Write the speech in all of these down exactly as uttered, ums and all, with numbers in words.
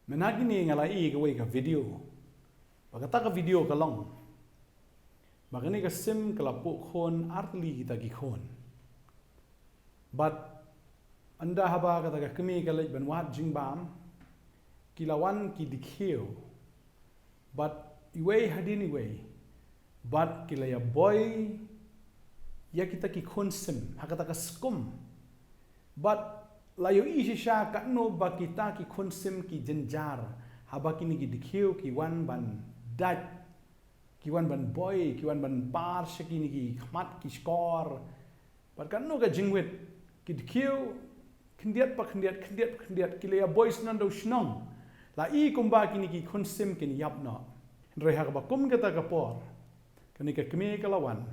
Mynta kine nga la ïohi kawei ka video. Ba kata ka video ka long ba kane ka sim ka la pok khun artylli kita ki khun. Bad ynda haba kata ka kmie ka leit ban wad jingbam, ki la wan ki dkhiew. Bad iwei hadien iwei, bad ki la ïaboi ïa kita ki khun sim ha kata ka skum. Bad la ïohi shisha katno ba kita ki khun sim ki jynjar haba kine ki dkhiew ki wan ban dait, ki wan ban boi, ki wan ban par sha kine ki khmat ki shkor. Bad katno ka jingwit, ki dkhiew khyndiat pa khyndiat, khyndiat pa khyndiat, ki la ïaboi shnong da u shnong. La i kumba kine ki khun sim kin ïap noh. Hynrei ha kaba kum kata ka por, kane ka kmie ka la wan.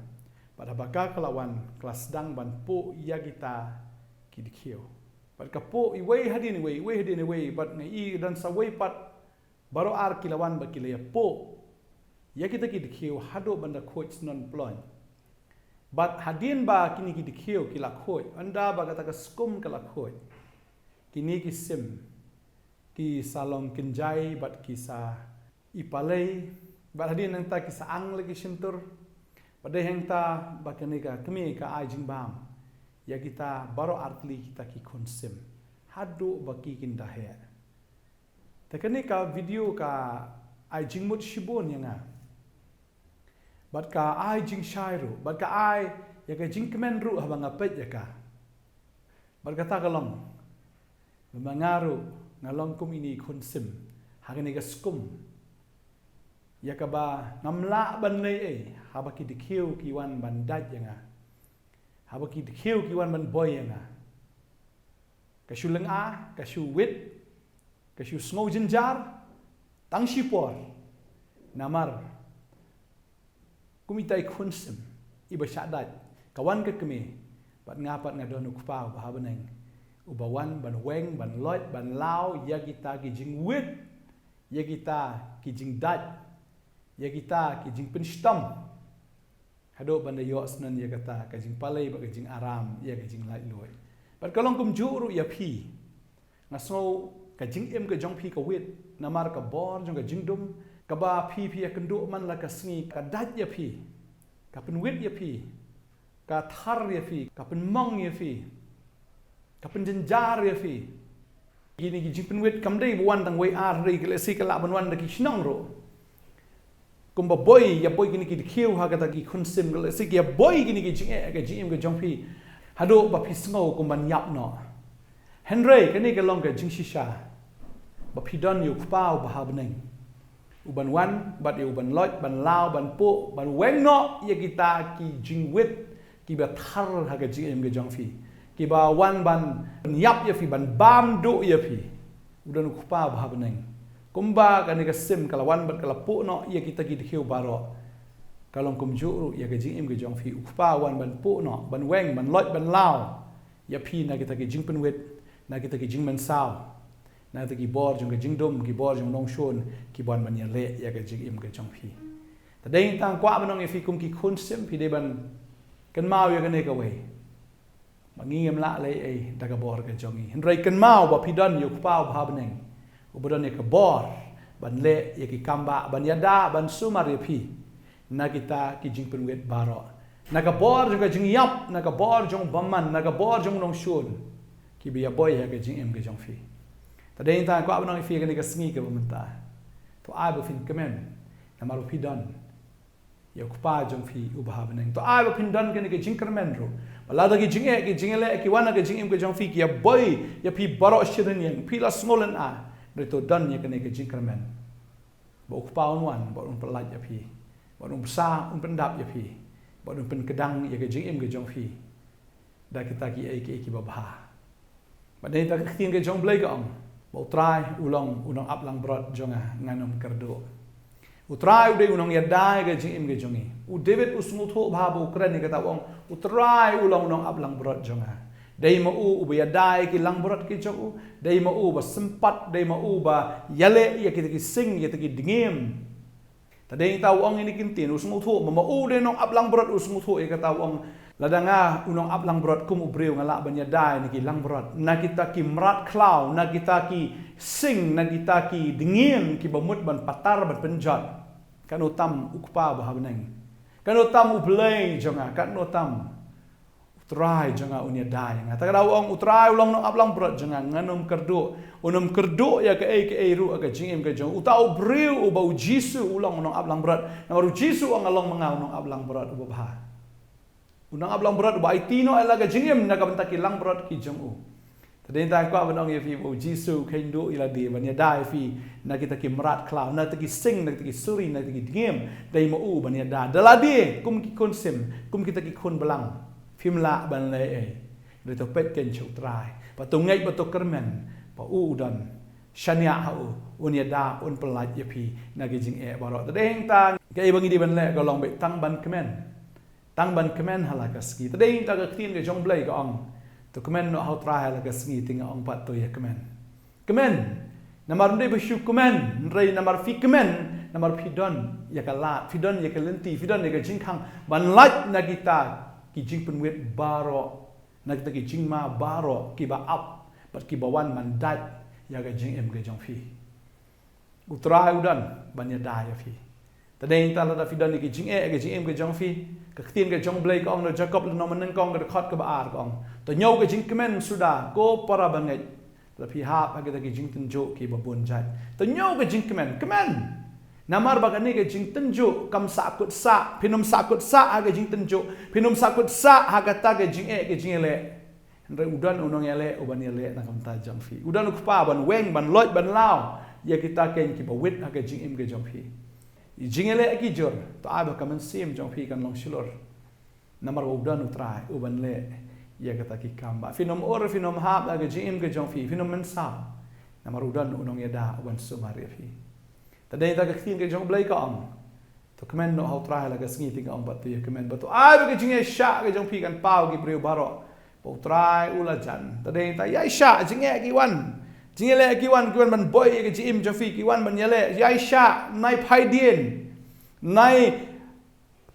Bad haba ka ka la wan, ka la sdang ban pok ïa kita ki dkhiew. Bad ka pok iwei hadien iwei, iwei hadien iwei, bad nga i don sa wei pat baroh ar ki la wan bad ki la ïapok ïa kita ki dkhiew haduh ban da khuid shnong ploiñ. Bad hadien ba kine ki dkhiew ki la khuid, ynda ba kata ka skum ka la khuid, kine ki sim ki sa long kynjai bad ki sa ipalei, bad hadien nangta ki sa ang la ki shyntur. Bad dei hangta ba kane ka kmie ka ai jingbam ïa kita baroh artylli kita ki khun sim haduh ba ki kin da heh. Te kane ka video ka ai jingmut shibun ïa nga. Bad ka ai jingshai ruh, bad ka ai ïa ka jingkmen ruh haba nga peit ïa ka. Bad kata ka long ba ma nga ruh nga long kum ine i khun sim ha kane ka skum, ïa kaba ngam lah ban leh ei haba ki dkhiew ki wan ban dait ïa nga, haba ki dkhiew ki wan ban boi ïa nga. Ka shu lynga, ka shu wit, ka shu sngew jynjar tang shipor. Namar kum ita i khun sim iba shah dait, ka wan ka kmie. Bad nga pat nga don u Kpa uba ha bneng, uba wan ban weng, ban loit, ban law ïa kita ki jingwit, ïa kita ki jingdait, ïa kita ki jingpynshitom, haduh ban da ïoh shnong ïa kata ka jingpalei bad ka jingaram, ïa ka jinglaitluid. Bad ka long kumjuh ruh ïa phi. Nga sngew ka jingim ka jong phi ka wit namar ka bor jong ka jingdum, kaba phi phi ïakynduh man la ka sngi, ka dait ïa phi, ka pynwit ïa phi, ka thar ïa phi, ka pynmong ïa phi, ka pynjynjar ïa phi. Kine ki jingpynwit kam dei ba wan tang wei ar, hynrei ka lehse ka lah ban wan da ki shnong ruh. Kumba boi, ïaboi kine ki dkhiew ha kata ki khun sim, ka lehse ki ïaboi kine ki jingeh, ka jingim ka jong phi, haduh ba phi sngew kumban ïap noh. Hynrei kane ka long ka jingshisha ba phi don ïa u Kpa uba ha bneng, uban wan bad ïa uban loit, ban law, ban pok, ban weng noh ïa kita ki jingwit kiba thar ha ka jingim ka jong phi, kiba wan ban ïap ïa phi, ban bam duh ïa phi. U don u Kpa uba ha bneng. Kumba kane ka sim ka la wan bad ka la pok noh ïa kita ki dkhiew baroh, ka long kumjuh ruh ïa ka jingim ka jong phi. U Kpa wan ban pok noh, ban weng, ban loit, ban law ïa phi na kita ki jingpynwit, na kita ki jingmynsaw, na kita ki bor jong ka jingdum, ki bor jong u nongshun, kiban ban ïaleh ïa ka jingim ka jong phi. Te dei tang kwah ban ong ïa phi kum ki khun sim, phi dei ban kynmaw ïa kane kawei, ba ngim lah leh ei da ka bor ka jong ngi. Hynrei kynmaw ba phi don ïa u Kpa uba ha bneng, uba don ïa ka bor ban leh ïa ki kam ba, ban ïada, ban sumar ïa phi na kita ki jingpynwit baroh, na ka bor jong ka jingïap, na ka bor jong u bymman, na ka bor jong u nongshun, kiba ïaboi ha ka jingim ka jong phi. Te dei tang kwah ban ong ïa phi kane ka sngi kaba mynta, to ai ba phin kmen, namar ba phi don ïa u Kpa jong phi uba ha bneng. To ai ba phin don kane ka jingkyrmen ruh, ba lada ki jingeh, ki jingïaleh ki wan ha ka jingim ka jong phi, ki ïaboi ïa phi baroh shi rynïeng, phi la sngewlyngngoh, hynrei to don ïa kane ka jingkyrmen ba u Kpa un wan bad un pyllait ïa phi, bad un bsa, un pyndap ïa phi, bad un pynkdang ïa ka jingim ka jong phi da kita kiei kiei kiba bha. Bad dei ta ka ktien ka jong U Blei ka ong ba U Trai u long u nongaplangbrot jong nga, ngan ym kyrduh. U Trai u dei u nongïada ïa ka jingim ka jong ngi. U David u sngewthuh bha ba u kren ïa kata, u ong, U Trai u long u nongaplangbrot jong nga. Dei ma u uba ïada ïa ki langbrot ki jong u, dei ma u ba sympat, dei ma u ba ïaleh ïa kita ki sing, ïa kita ki dngiem. Te dei ta u ong ïa kine ki ktien, u sngewthuh ba ma u dei u nongaplangbrot, u sngewthuh ïa kata, u ong, Lada nga u nongaplangbrot kum u briew nga lah ban ïada na ki langbrot, na kita ki mrad khlaw, na kita ki sing, na kita ki dngiem kiba mut ban patar ban pynjot. Katno tam u Kpa ba ha bneng. Katno tam U Blei jong nga, katno tam U Trai jong nga un ïada ïa nga. Te ka daw ong U Trai u long nongaplangbrot jong nga, ngan ym kyrduh, un ym kyrduh ïa kaei kaei ruh ha ka jingim ka jong u. Uta u briew uba U Jisu u long u nongaplangbrot. Namar U Jisu u ong nga long ma nga u nongaplangbrot uba bha. U nongaplangbrot uba aiti noh ïa la ka jingim na ka bynta ki langbrot ki jong u. Te dei nangta nga kwah ban ong ïa phi ba U Jisu u kheiñ duh ïa lade ban ïada ïa phi na kita ki mrad khlaw, na kita ki sing, na kita ki suri, na kita ki dngiem. Dei ma u ban ïada. Da lade kum ki khun sim, kum kita ki khun blang, phim lah ban leh ei. Dei to peit kein sha U Trai, ba to ngeit, ba to kyrmen ba u u don. Shaniah ha u, un ïada, un pyllait ïa phi na ki jingeh baroh. Te dei nangta kaei ba ngi dei ban leh ka long beit tang ban kmen. Tang ban kmen ha la ka sngi. Te dei nangta ka ktien ka jong U Blei ka ong, to kmen noh ha U Trai ha la ka sngi. Te nga ong pat, to ïa kmen. Kmen. Namar ym dei ba shu kmen, hynrei namar phi kmen, namar phi don ïa ka lad, phi don ïa ka lynti, phi don ïa ka jingkhang ban lait na kita ki jingpynwit baroh, na kita ki jingma baroh kiba ap bad kiba wan ban dait ïa ka jingim ka jong phi. U Trai u don ban ïada ïa phi. Te dei nangta lada phi don ïa ki jingeh ha ka jingim ka jong phi, ka ktien ka jong U Blei ka ong na Jakob lynnong ba nyngkong ka dkhot kaba ar ka ong, to ñiew ka jingkmen suda ko para bangeit, lada phi hap ha kita ki jingtynjuh kiba bun jait. To ñiew ka jingkmen, kmen. Namar ba kane ka jingtynjuh kam sahkut sah, phin ym sahkut sah ha ka jingtynjuh, phin ym sahkut sah ha kata ka jingeh ka jingïaleh. Hynrei u don u nongïaleh uban ïaleh na ka bynta jong phi. U don U Kpa ban weng, ban loit, ban law ïa kita kein kiba wit ha ka jingim ka jong phi. Jingïaleh ki jur, to ai ba ka mynsiem jong phi kan long shlur. Namar ba u don U Trai uban leh ïa kita ki kam. Ba phin ym ur, phin ym hap ha ka jingim ka jong phi, phin ym mynsaw. Namar u don u nongïada uban sumar ïa phi. Te dei nangta ka ktien ka jong U Blei ka ong, to kmen noh ha U Trai ha la ka sngi. Te nga ong pat, to ïa kmen, ba to ai ba ka jingïaishah ka jong phi kan paw ki briew baroh ba U Trai u la jan. Te dei nangta ïaishah, jingeh ki wan, jingïaleh ki wan, ki wan ban boi ïa ka jingim jong phi, ki wan ban ïaleh. Ïaishah, nai phaidien, nai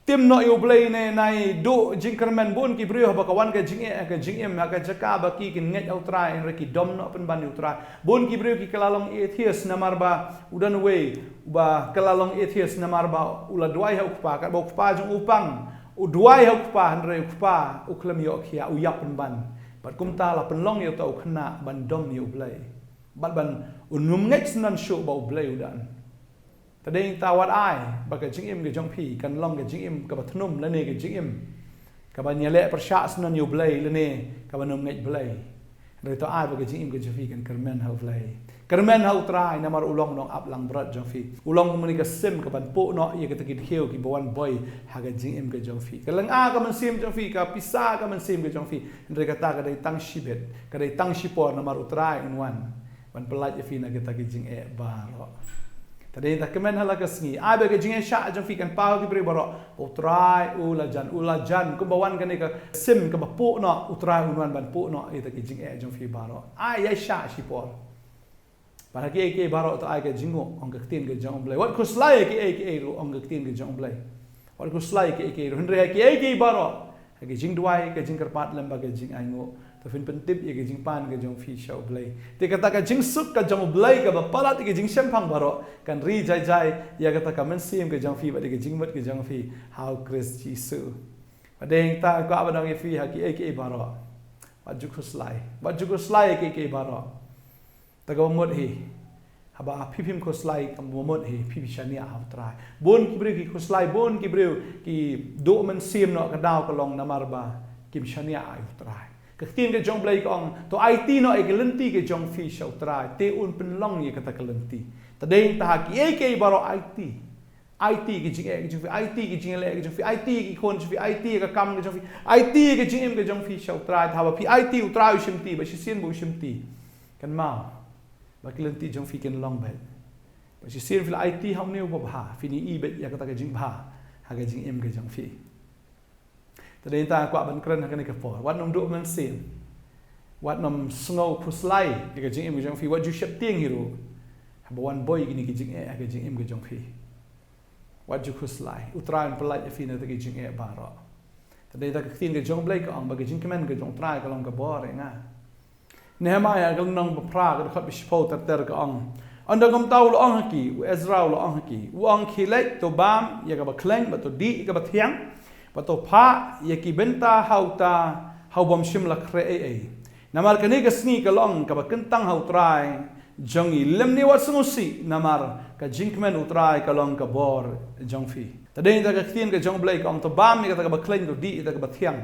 tim noh ïa U Blei, ne nai duh jingkyrmen. Bun ki briew haba ka wan ka jingeh ha ka jingim, ha ka jaka ba ki kin ngeit ha U Trai, hynrei ki dom noh pynban ïa U Trai. Bun ki briew ki kylla long atheist namar ba u don uwei uba kylla long atheist namar ba u la duwai ha U Kpa, katba U Kpa jong u pang, u duwai ha U Kpa, hynrei U Kpa u khlem ïoh khia, u ïap pynban. Bad kumta la pynlong ïa uta u khynnah ban dom ïa U Blei, bad ban un ym ngeit syndon shuh ba U Blei u don. Te dei nangta wat ai ba ka jingim ka jong phi kan long ka jingim kaba thnum, lane ka jingim kaban ïaleh pyrshah syndon ïa U Blei, lane kaban ym ngeit Blei. Hynrei to ai ba ka jingim ka jong phi kan kyrmen ha U Blei, kyrmen ha U Trai, namar u long u nongaplangbrot jong phi. U long kumne ka sim kaban puh noh ïa kita ki dkhiew kiba wan boi ha ka jingim ka jong phi. Ka lynga ka mynsiem jong phi, ka pisa ka mynsiem ka jong phi. Hynrei kata ka dei tang shibit, ka dei tang shipor, namar U Trai un wan ban pyllait ïa phi na kita ki jingeh baroh. Te dei nangta kmen ha la ka sngi, ai ba ka jingïaishah jong phi kan paw ki briew baroh ba U Trai u la jan, u la jan. Kumba wan kane ka sim kaba puh noh, U Trai un wan ban puh noh ïa kita ki jingeh jong phi baroh. Ai ïaishah shipor. Bad ha kiei kiei baroh to ai ka jingnguh, ong ka ktien ka jong U Blei. Wat khuslai ïa kiei kiei ruh, ong ka ktien ka jong U Blei. Wat khuslai ïa kiei kiei ruh, hynrei ha kiei kiei baroh, ha ka jingduwai, ka jingkyrpad lem bad ka jingainguh, to phin pyntip ïa ka jingpan ka jong phi sha U Blei. Te kata ka jingsuk ka jong U Blei kaba palat ïa ka jingshemphang baroh kan ri jai jai ïa kata ka mynsiem ka jong phi bad ïa ka jingmut ka jong phi ha U Khrist Jisu. Bad dei nangta kwah ban ong ïa phi ha kiei kiei baroh, wat ju khuslai, wat ju khuslai ïa kiei kiei baroh. Te kaba mut hi, haba phi phim khuslai, kaba mut hi phi, phi shaniah ha U Trai. Bun ki briew ki khuslai, bun ki briew ki duh mynsiem noh, ka daw ka long namar ba kim shaniah ha U Trai. Ka ktien ka jong U Blei ka ong, to aiti noh ïa ka lynti ka jong phi sha U Trai, te un pynlong ïa kata ka lynti. Te dei nangta ha kiei kiei baroh aiti. Aiti ïa ka jingeh ka jong phi, aiti ïa ka jingïaleh ka jong phi, aiti ïa ki khun jong phi, aiti ïa ka kam ka jong phi, aiti ïa ka jingim ka jong phi sha U Trai. Te haba phi aiti, U Trai u shimti, bad shisien ba u shimti, kynmaw ba ki lynti jong phi kin long beit. Bad shisien phi la aiti ha une uba bha, phin ïohi beit ïa kata ka jingbha ha ka jingim ka jong phi. Te dei nangta kwah ban kren ha kane ka por, wat nym duh mynsiem, wat nym sngew khuslai ïa ka jingim ka jong phi, wat ju sheptieng hi ruh haba wan boi kine ki jingeh ha ka jingim ka jong phi. Wat ju khuslai, U Trai un pyllait ïa phi na kita ki jingeh baroh. Te da ka ktien ka jong U Blei ka ong ba ka jingkmen ka jong U Trai ka long ka bor ïa nga. Nehemiah ka lynnong ba phra ka dkhot ba shiphew ter ter ka ong. Ynda kumta u la ong ha ki, u Ezra u la ong ha ki, u ong khie leit to bam ïa kaba khleiñ bad to dih ïa kaba thiang, bad to phah ïa ki bynta ha uta ha u bym shym la khreh ei ei. Namar kane ka sngi ka long kaba kyntang ha U Trai jong ngi, lymne wat sngewsih, namar ka jingkmen U Trai ka long ka bor jong phi. Te dei da ka ktien ka jong U Blei ka ong to bam ïa kata kaba khleiñ, to dih ïa kata kaba thiang.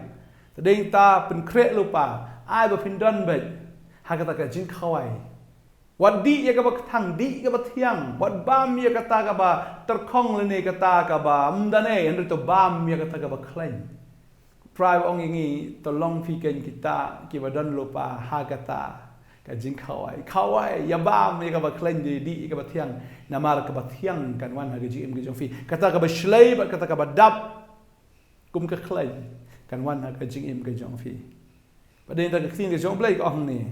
Te dei ta pynkhreh lypa, ai ba phin don beit ha kata ka jingkhawai. Wat dih ïa kaba kthang, dih ïa kaba thiang, wat bam ïa kata kaba tyrkhong lane kata kaba ym don ei, hynrei to bam ïa kata kaba khleiñ. U Trai u ong ïa ngi to long phi kein kita kiba don lypa ha kata ka jingkhawai. Khawai, ïa bam ïa kaba khleiñ, dih ïa kaba thiang, namar kaba thiang kan wan ha ka jingim ka jong phi. Kata kaba shlei bad kata kaba dap kum ka khleiñ kan wan ha ka jingim ka jong phi. Bad dei da ka ktien ka jong U Blei ka ong hangne,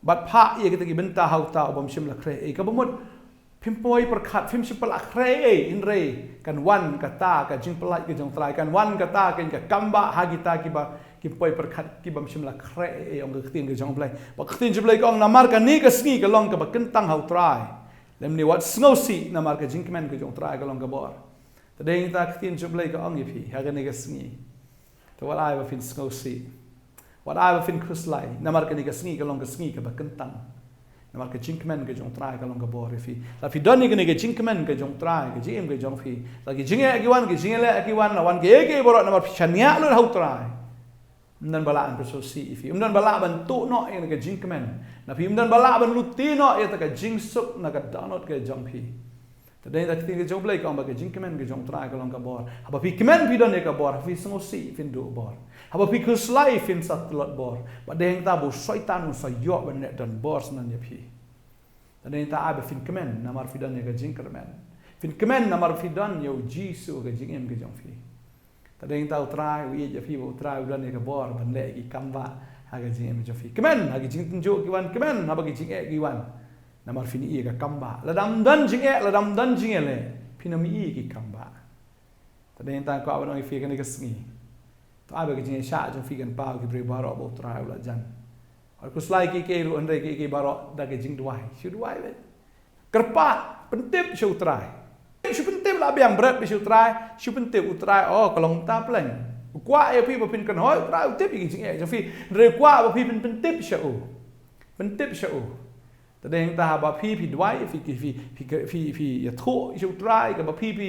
bad phah ïa kita ki bynta ha uta u bym shym la khreh ei. Kaba mut phim poi pyrkhat, phim shym pat la khreh ei, hynrei kan wan kata ka jingpyllait ka jong U Trai, kan wan kata ka, ka kambah ha kita kiba kim poi pyrkhat, ki bym shym la khreh ei, ong ka ktien ka jong U Blei. Bad ka ktien jong U Blei ka ong namar kane ka sngi ka long kaba kyntang ha U Trai, lymne wat sngewsih, namar ka jingkmen ka jong U Trai ka long ka bor. Te dei ta ka ktien jong U Blei ka ong ïa phi ha kane ka sngi, to wat ai ba phin sngewsih, wat ai ba phin khuslai, namar kane ka sngi ka long ka sngi kaba kyntang. Namar ka jingkmen ka jong U Trai ka long ka bor ïa phi. Lada phi don ïa kane ka jingkmen ka jong U Trai ha ka jingim ka jong phi, lada ki jingeh ki wan, ki jingeh ki wan, la wan kiei kiei baroh, namar phi shaniah lut ha U Trai, ym don ba lah ban pynsngewsih ïa phi, ym don ba lah ban tuh noh ïa ka jingkmen na phi, ym don ba lah ban lute noh ïa kata ka jingsuk na ka dohnud ka jong phi. Te dei da ka ktien ka jong U Blei ka ong ba ka jingkmen ka jong U Trai ka long ka bor. Haba phi kmen phi don ïa ka bor, haba phi sngewsih phin duh bor, haba phi khuslai phin sa tlot bor. Bad dei hangta ba u Soitan un sa ïoh ban leh donbor syndon ïa phi. Te dei hangta ai ba phin kmen namar phi don ïa ka jingkyrmen. Phin kmen namar phi don ïa U Jisu ha ka jingim ka jong phi. Te dei hangta U Trai u ïeit ïa phi, ba U Trai u don ïa ka bor ban leh ïa ki kambah ha ka jingim jong phi. Kmen ha ki jingtynjuh ki wan, kmen haba ki jingeh ki wan, namar phin ïohi ïa ka kambah. Lada ym don jingeh, lada ym don jingeh leh, phin ym ïohi ïa ki kambah. Te dei hangta nga kwah ban ong ïa phi kane ka sngi, to ai ba ka jingïaishah jong phi kan paw ïa ki briew baroh ba U Trai u la jan. Wat khuslai kiei kiei ruh, hynrei kiei kiei baroh da ka jingduwai, shu duwai beit. Kyrpad, pyntip sha U Trai. Shu pyntip, la biang bret beit sha U Trai, shu pyntip. U Trai, oh, ka long kumta pleng. U kwah ïa phi ba phin kynhoi, U Trai u tip ïa ki jingeh jong phi. Hynrei u kwah ba phi phin pyntip sha u. Pyntip sha u. Te dei hangta haba phi, phi duwai, phi, phi, phi ïathuh sha U Trai, kaba phi, phi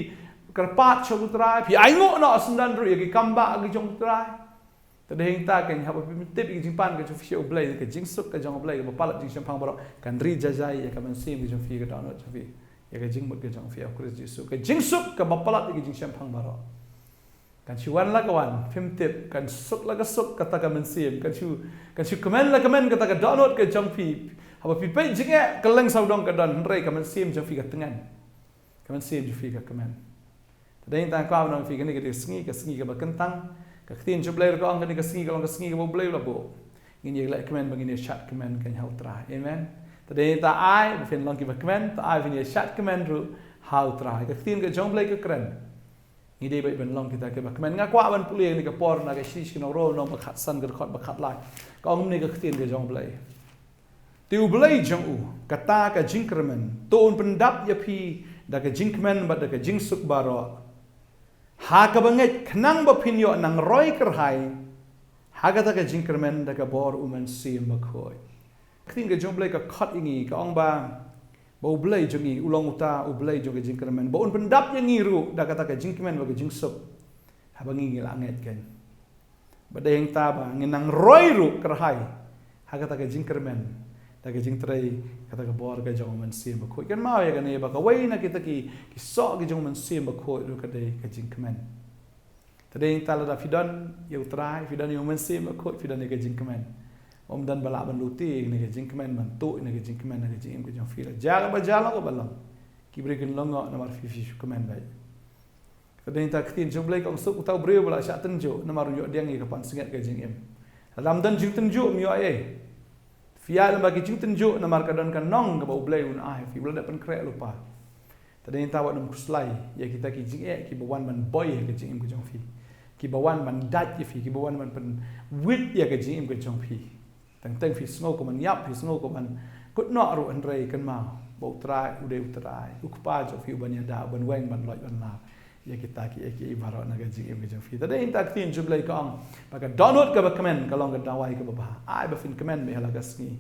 kyrpad sha U Trai, phi ainguh noh syndon ruh ïa ki kambah ki jong U Trai. Te dei hangta kan, haba phi pyntip ïa ka jingpan ka jong phi sha U Blei, ka jingsuk ka jong U Blei kaba palat jingshemphang baroh kan ri jai jai ïa ka mynsiem ka jong phi, ka dohnud jong phi, ïa ka jingmut ka jong phi ha U Khrist Jisu. Ka jingsuk kaba palat ïa ka jingshemphang baroh kan shu wan la ka wan, phim tip, kan suk la ka suk kata ka mynsiem, kan shu, kan shu kmen la kmen kata ka dohnud ka jong phi. Haba phi peit jingeh, kylleng sawdong ka don, hynrei ka mynsiem jong phi ka tngen. Ka mynsiem jong phi ka kmen. Te dei hangta nga kwah ban ong ïa phi kane ka dei ka sngi, ka sngi kaba kyntang, ka ktien jong U Blei ruh ka ong kane ka sngi ka long ka sngi kaba U Blei u la buh. Ngin ïa leh kmen ba ngin ïa shad kmen kein ha U Trai. Amen. Te dei hangta ai ba phin long kiba kmen, to ai ba phin ïa shad kmen ruh ha U Trai. Ka ktien ka jong U Blei ka kren, ngi dei beit ban long kita kiba kmen. Nga kwah ban pule ïa kane ka por na ka Shi Shi Nongrum, lynnong ba khatsan, ka dkhot ba khatlai. Ka ong kumne ka ktien ka jong U Blei: Te U Blei jong u, kata ka jingkyrmen, to un pyndap ïa phi da ka jingkmen bad da ka jingsuk baroh ha kaba ngeit, khnang ba phin ïoh nang roi kyrhai ha kata ka jingkyrmen da ka bor U Mynsiem Bakhuid. Ka ktien ka jong U Blei ka khot ïa ngi, ka ong ba, ba U Blei jong ngi u long uta U Blei jong ka jingkyrmen, ba un pyndap ïa ngi ruh da kata ka jingkmen bad ka jingsuk, haba ngi, ngi la ngeit kein. Bad dei hangta ba ngin nang roi ruh kyrhai ha kata ka jingkyrmen da ka jingtrei kata ka bor ka jong U Mynsiem Bakhuid. Kynmaw ïa kane ba kawei na kita ki, ki soh ki jong U Mynsiem Bakhuid ruh ka dei ka jingkmen. Te dei hangta lada phi don ïa U Trai, phi don ïa U Mynsiem Bakhuid, phi don ïa ka jingkmen. Ym don ba lah ban lute ïa kane ka jingkmen, ban tuh ïa kane ka jingkmen ha ka jingim ka jong phi. La jia kaba jia, long kaba long, ki briew kin lyngngoh namar phi, phi shu kmen beit. Ka dei hangta ka ktien jong U Blei ka ong, suk uta u briew ba la shah tynjuh, namar un ïoh pdiang ïa ka pansngiat ka jingim. Lada ym don jingtynjuh ym ïoh ei ei. Phi ïaid lem bad ki jingtynjuh namar ka don ka nong kaba U Blei un ai ha phi, u la dep pynkhreh lypa. Te dei hangta wat nym khuslai ïa kita ki jingeh kiba wan ban boi ha ka jingim ka jong phi. kiba wan ban dait ïa phi, kiba wan ban pynwit ïa ka jingim ka jong phi. Teng teng phi sngew ka ban ïap, phi sngew ka ban kut noh ruh, hynrei kynmaw ba U Trai u dei U Trai, U Kpa jong phi u ban ïada, u ban weng, ban lait, ban lar ïa kita ki, ïa ki baroh na ka jingim ka jong phi. Te dei ïa ka ktien jong U Blei ka ong ba ka dohnud kaba kmen ka long ka dawai kaba bha. Ai ba phin kmen beit ha la ka sngi.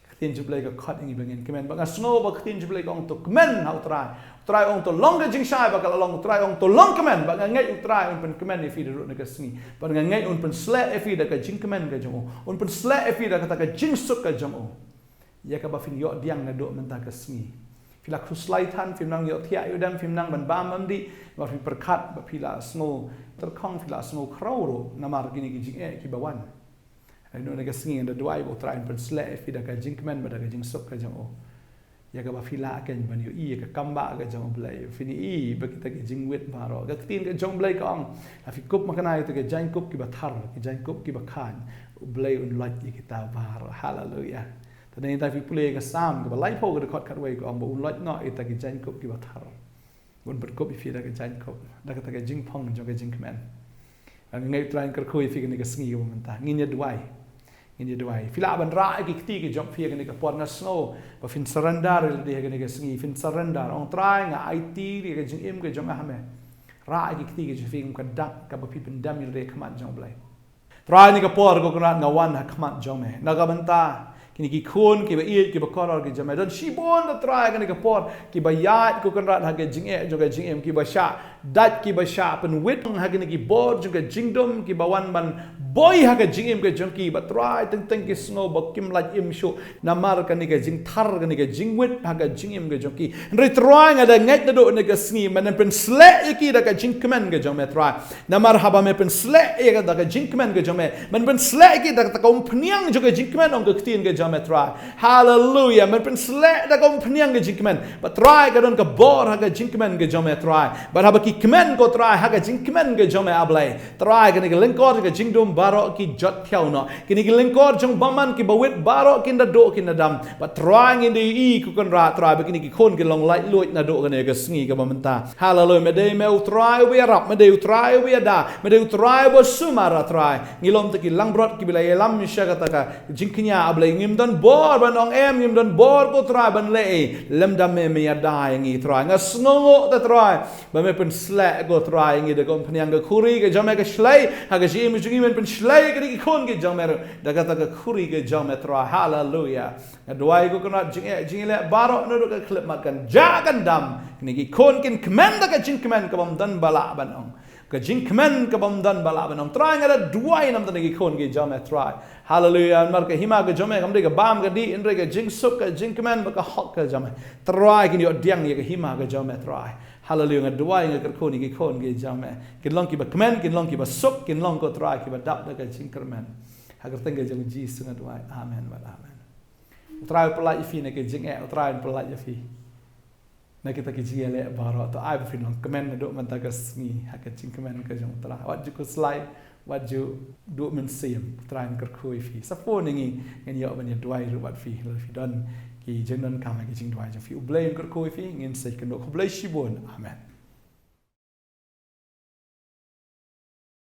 Ka ktien jong U Blei ka khot ïa ngi ba ngin kmen. Ba nga sngew ba ka ktien jong U Blei ka ong to kmen ha U Trai. U Trai ong to long ka jingshai, ba ka la long, U Trai ong to long kmen. Ba nga ngeit U Trai un pynkmen ïa phi da ruh na ka sngi. Ba nga ngeit un pynsleh ïa phi da ka jingkmen ka jong u. Un pynsleh ïa phi da kata ka jingsuk ka jong u. Ïa kaba phin ïoh pdiang naduh mynta ka sngi. Phi la khuslai than, phim nang ïohthiah ïoh dem, phim nang ban bam bam dih, ba phi pyrkhat, ba phi la sngew tyrkhong, phi la sngew khraw ruh namar kine ki jingeh kiba wan. Hynrei na ka sngi nga da duwai ba U Trai un pynsleh ïa phi da ka jingkmen bad da ka jingsuk ka jong u. Ïa kaba phi lah keiñ ban ïohi ïa ka kam ba ka jong U Blei. Phin ïohi ba kita ki jingwit baroh. Ka ktien ka jong U Blei ka ong, la phi kup makna ïa kita ki jaiñkup kiba thar, ki jaiñkup kiba khaiñ, U Blei un loit ïa kita baroh. Haleluia. Te dei ynda phi pule ïa ka Salm kaba laiphew, ka dkhot khatwei, ka ong ba un loit noh ïa kita ki jaiñkup kiba thar. Bun pynkup ïa phi da ka jaiñkup, da kata ka jingpang jong ka jingkmen. Nga ngeit U Trai un kyrkhu ïa phi kane ka sngi kaba mynta. Ngin ïa duwai. Ngin ïa duwai. Phi lah ban rah ïa ki kti ki jong phi ha kane ka por, nga sngew ba phin surrender ïa lade ha kane ka sngi, phin surrender. Ong, Trai, nga aiti ïa ka jingim ka jong nga ha me. Rah ïa ki kti ki jong phi kum ka dak kaba phi pyndem ïa lade ha khmat jong U Blei. Trai, kane ka por, ko Kynrad, nga wan ha khmat jong me na ka bynta kine ki khun kiba ïeit, kiba kordor ki jong me. Don shibun, da Trai, kane ka por, kiba ïaid, ko Kynrad, ha ka jingeh jong ka jingim, kiba shah dait, kiba shah pynwit ha kine ki bor jong ka jingdum, kiba wan ban boi ha ka jingim ka jong ki. Ba Trai, teng teng ki sngew ba kim lah im shuh namar kane ka jingthar, kane ka jingwit ha ka jingim ka jong ki. Hynrei Trai, nga da ngeit naduh kane ka sngi men pynsleh ïa ki da ka jingkmen ka jong me, Trai. Namar haba me pynsleh ïa ka da ka jingkmen ka jong me, men pynsleh ïa ki da ka umphniang jong ka jingkmen, ong ka ktien ka jong me, Trai. Haleluia. Men pynsleh da ka umphniang ka jingkmen. Ba Trai, ka don ka bor ha ka jingkmen ka jong me, Trai. Ba haba ki kmen, ko Trai, ha ka jingkmen ka jong me, A Blei, Trai, kine ki lyngkor ka jingdum baroh ki jot thiaw noh. Kine ki lyngkor jong bymman kiba wit baroh kin da duh, kin da dam. Ba Trai, ngin da ïohi, ko Kynrad, Trai, ba kine ki khun ki long laitluid naduh kane ka sngi kaba mynta. Haleluia. Me dei me U Trai uba ïarap, me dei U Trai uba ïada, me dei U Trai uba sumar, A Trai. Ngi lum da ki langbrot kiba la ïalam sha kata ka jingkñia, A Blei. Ngim don bor ban ong em, ngim don bor, ko Trai, ban leh ei lymda me, me ïada ïa ngi, Trai. Nga sngewnguh, Trai, ba me pynsleh, ko Trai, ïa ngi da ka umphniang ka khuri ka jong me, ka shlei ha ka jingim jong ngi. Men pynsleh ïa ki khun ki jong me ruh da kata ka khuri ka jong me, Trai. Haleluia. Nga duwai, ko Kynrad, jingeh jingïaleh baroh naduh ka khyllipmat kan jah kan dam. Kine ki khun kin kmen da ka jingkmen kabym don ba lah ban ong, ka jingkmen kabym don ba lah ban ong. Trai, nga da duwai namar kine ki khun ki jong me, Trai. Haleluia. Namar ka hima ka jong me kam dei ka bam ka dih, hynrei ka jingsuk, ka jingkmen bad ka hok ka jong me, Trai. Kin ïoh pdiang ïa ka hima ka jong me, Trai. Haleluia. Nga duwai, nga kyrkhu ïa ki khun ki jong me, kin long kiba kmen, kin long kiba suk, kin long, ko Trai, kiba dap da ka jingkyrmen. Ha ka kyrteng ka jong U Jisu nga duwai. Amen bad amen. U Trai un pyllait ïa phi na ka jingeh, U Trai un pyllait ïa phi na kita ki jingïaleh baroh. To ai ba phin long kmen naduh mynta ka sngi ha ka jingkmen ka jong U Trai. Wat ju khuslai, wat ju duh mynsiem, U Trai un kyrkhu ïa phi. Sa phone ïa ngi, ngin ïoh ban ïa duwai ruh bad phi lada phi don ki jingdonkam ha ki jingduwai jong phi. U Blei un kyrkhu ïa phi. Ngin sa ïakynduh. Khublei shibun. Amen.